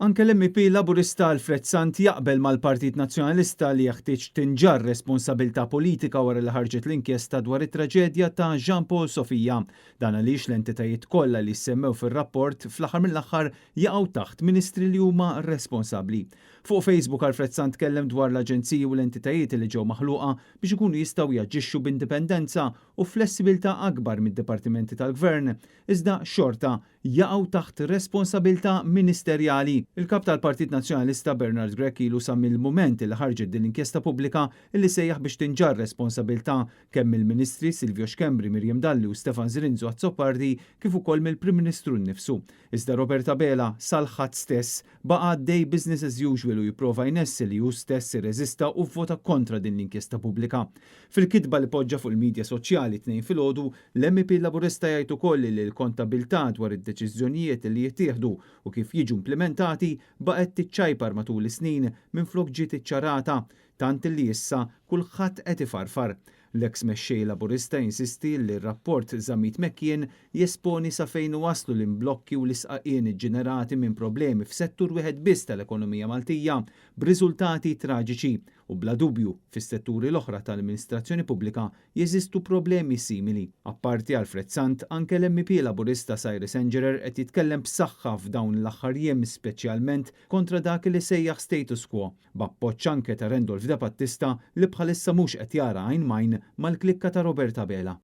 Anke l-MEP Laburista Alfred Sant jaqbel mal-Partit Nazzjonalista li jeħtieġ tinġarr responsabilità politika wara li ħarġet l-inkjesta dwar it-traġedja ta' Jean Paul Sofia. Dan għaliex l-entitajiet kollha li semmew fir-rapport fl-aħħar mill-aħħar jaqgħu taħt ministri li huma responsabbli. Fuq Facebook, Alfred Sant tkellem dwar l-aġenziji u l-entitajiet li ġew maħluqa biex ikunu jistgħu jaġixxu b'indipendenza u flessibilità akbar mid-dipartimenti tal-gvern, iżda xorta jaqgħu taħt responsabilità ministerjali. Il-kap tal-Partit Nazzjonalista Bernard Grech ilu sa mill-mument li ħarġet din l-inkjesta pubblika illi sejjaħ biex tinġarr responsabilità kemm mill-Ministri Silvio Schembri, Miriam Dalli u Stefan Zrinzo Azzopardi kif ukoll mill-Prim Ministru nnifsu. Iżda Robert Abela sal-Ħadd stess baqa' għaddej business as usual u jipprova jnessi li hu stess irreżista u vvota kontra din l-inkjesta pubblika. Fil-kitba li poġġa fuq il-medja soċjali t-Tnejn filgħodu, l-MEP Laburista jgħid ukoll li l-kontabilità dwar id-deċiżjonijiet li jittieħdu u kif jiġu implimentati baqgħet tiċċajpar matul is-snin minflok ġiet iċċarata, tant li issa kulħadd qed ifarfar. L-eks mexxej Laburista insisti li r-rapport Zammit McKeon jesponi sa fejn waslu l-imblokki u l-isqaqien ġenerati minn problemi f'settur wieħed biss tal-ekonomija Maltija b'riżultati traġiċi u bla dubju fis-setturi l-oħra tal-amministrazzjoni pubblika jeżistu problemi simili. Apparti Alfred Sant, anke l-MEP Laburista Cyrus Engerer qed jitkellem b'saħħa f'dawn l-aħħar jiem, speċjalment kontra dak li sejjaħ status quo, b'appoġġ anke ta' Randolph De Battista li bħalissa mhux qed jara għajn m'għajn mal-klikka ta' Robert Abela.